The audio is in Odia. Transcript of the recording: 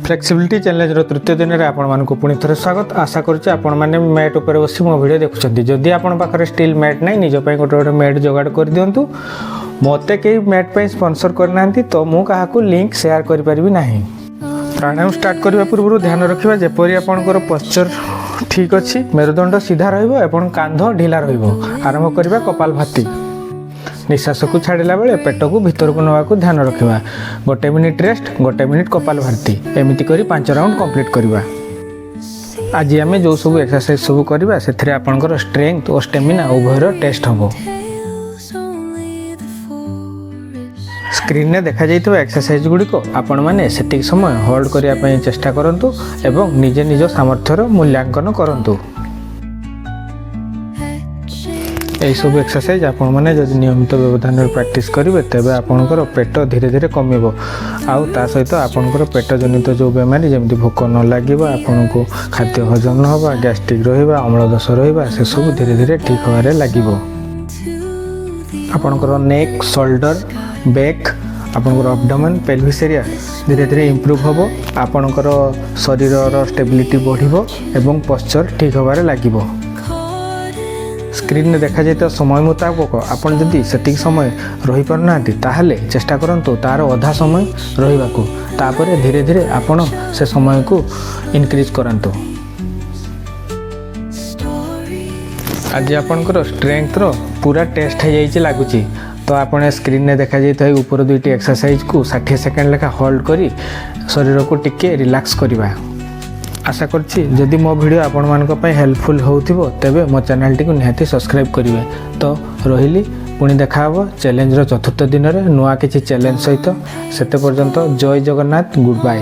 ଫ୍ଲେକ୍ସିବିଲିଟି ଚ୍ୟାଲେଞ୍ଜର ତୃତୀୟ ଦିନରେ ଆପଣମାନଙ୍କୁ ପୁଣି ଥରେ ସ୍ୱାଗତ। ଆଶା କରୁଛି ଆପଣମାନେ ମ୍ୟାଟ୍ ଉପରେ ବସି ମୋ ଭିଡ଼ିଓ ଦେଖୁଛନ୍ତି। ଯଦି ଆପଣଙ୍କ ପାଖରେ ଷ୍ଟିଲ୍ ମ୍ୟାଟ୍ ନାହିଁ, ନିଜ ପାଇଁ ଗୋଟେ ଗୋଟେ ମ୍ୟାଟ୍ ଯୋଗାଡ଼ କରିଦିଅନ୍ତୁ। ମୋତେ କେହି ମ୍ୟାଟ୍ ପାଇଁ ସ୍ପନ୍ସର କରିନାହାନ୍ତି, ତ ମୁଁ କାହାକୁ ଲିଙ୍କ୍ ସେୟାର କରିପାରିବି ନାହିଁ। ପ୍ରାଣାୟାମ ଷ୍ଟାର୍ଟ କରିବା ପୂର୍ବରୁ ଧ୍ୟାନ ରଖିବା ଯେପରି ଆପଣଙ୍କର ପଶ୍ଚର ଠିକ୍ ଅଛି, ମେରୁଦଣ୍ଡ ସିଧା ରହିବ ଏବଂ କାନ୍ଧ ଢିଲା ରହିବ। ଆରମ୍ଭ କରିବା କପାଳ ଭାତି। ନିଶ୍ୱାସକୁ ଛାଡ଼ିଲା ବେଳେ ପେଟକୁ ଭିତରକୁ ନେବାକୁ ଧ୍ୟାନ ରଖିବା। ଗୋଟେ ମିନିଟ୍ ରେଷ୍ଟ, ଗୋଟେ ମିନିଟ୍ କପାଳ ଭାତି, ଏମିତି କରି 5 ରାଉଣ୍ଡ କମ୍ପ୍ଲିଟ୍ କରିବା। ଆଜି ଆମେ ଯେଉଁ ସବୁ ଏକ୍ସରସାଇଜ୍ ସବୁ କରିବା, ସେଥିରେ ଆପଣଙ୍କର ଷ୍ଟ୍ରେଙ୍ଗଥ ଓ ଷ୍ଟେମିନା ଉଭୟର ଟେଷ୍ଟ ହେବ। Tales only the forest. ସ୍କ୍ରିନ୍ରେ ଦେଖାଯାଇଥିବା ଏକ୍ସରସାଇଜ୍ ଗୁଡ଼ିକ ଆପଣମାନେ ସେତିକି ସମୟ ହୋଲ୍ଡ କରିବା ପାଇଁ ଚେଷ୍ଟା କରନ୍ତୁ ଏବଂ ନିଜେ ନିଜ ସାମର୍ଥ୍ୟର ମୂଲ୍ୟାଙ୍କନ କରନ୍ତୁ। Etching ଏହିସବୁ ଏକ୍ସରସାଇଜ୍ ଆପଣମାନେ ଯଦି ନିୟମିତ ବ୍ୟବଧାନରେ ପ୍ରାକ୍ଟିସ୍ କରିବେ, ତେବେ ଆପଣଙ୍କର ପେଟ ଧୀରେ ଧୀରେ କମିବ। ଆଉ ତା ସହିତ ଆପଣଙ୍କର ପେଟ ଜନିତ ଯେଉଁ ବେମାରୀ, ଯେମିତି ଭୋକ ନ ଲାଗିବା, ଆପଣଙ୍କୁ ଖାଦ୍ୟ ହଜମ ନ ହେବା, ଗ୍ୟାଷ୍ଟ୍ରିକ୍ ରହିବା, ଅମ୍ଳ ଦୋଷ ରହିବା, ସେସବୁ ଧୀରେ ଧୀରେ ଠିକ୍ ହେବାରେ ଲାଗିବ। to the ଆପଣଙ୍କର ନେକ୍, ସୋଲ୍ଡର, ବ୍ୟାକ୍, ଆପଣଙ୍କର ଅବଡୋମେନ୍, ପେଲଭିସ୍ ଏରିଆ ଧୀରେ ଧୀରେ ଇମ୍ପ୍ରୁଭ୍ ହେବ। ଆପଣଙ୍କର ଶରୀରର ଷ୍ଟେବିଲିଟି ବଢ଼ିବ ଏବଂ ପଶ୍ଚର ଠିକ୍ ହେବାରେ ଲାଗିବ। caught in ସ୍କ୍ରିନ୍ରେ ଦେଖାଯାଇଥିବା ସମୟ ମୁତାବକ ଆପଣ ଯଦି ସେତିକି ସମୟ ରହିପାରୁନାହାନ୍ତି, ତାହେଲେ ଚେଷ୍ଟା କରନ୍ତୁ ତା'ର ଅଧା ସମୟ ରହିବାକୁ। ତାପରେ ଧୀରେ ଧୀରେ ଆପଣ ସେ ସମୟକୁ ଇନକ୍ରିଜ୍ କରାନ୍ତୁ। Stories. ଆଜି ଆପଣଙ୍କର ଷ୍ଟ୍ରେଙ୍ଗଥର ପୁରା ଟେଷ୍ଟ ହେଇଯାଇଛି ଲାଗୁଛି। ତ ଆପଣ ସ୍କ୍ରିନ୍ରେ ଦେଖାଯାଇଥିବା ଏହି ଉପର ଦୁଇଟି ଏକ୍ସରସାଇଜ୍କୁ 60 ସେକେଣ୍ଡ ଲେଖା ହୋଲ୍ଡ କରି ଶରୀରକୁ ଟିକେ ରିଲାକ୍ସ କରିବା। ଆଶା କରୁଛି, ଯଦି ମୋ ଭିଡ଼ିଓ ଆପଣମାନଙ୍କ ପାଇଁ ହେଲ୍ପଫୁଲ୍ ହେଉଥିବ, ତେବେ ମୋ ଚ୍ୟାନେଲଟିକୁ ନିହାତି ସବସ୍କ୍ରାଇବ୍ କରିବେ। ତ ରହିଲି, ପୁଣି ଦେଖାହେବ ଚ୍ୟାଲେଞ୍ଜର ଚତୁର୍ଥ ଦିନରେ ନୂଆ କିଛି ଚ୍ୟାଲେଞ୍ଜ ସହିତ। ସେତେ ପର୍ଯ୍ୟନ୍ତ ଜୟ ଜଗନ୍ନାଥ, ଗୁଡ୍ ବାଏ।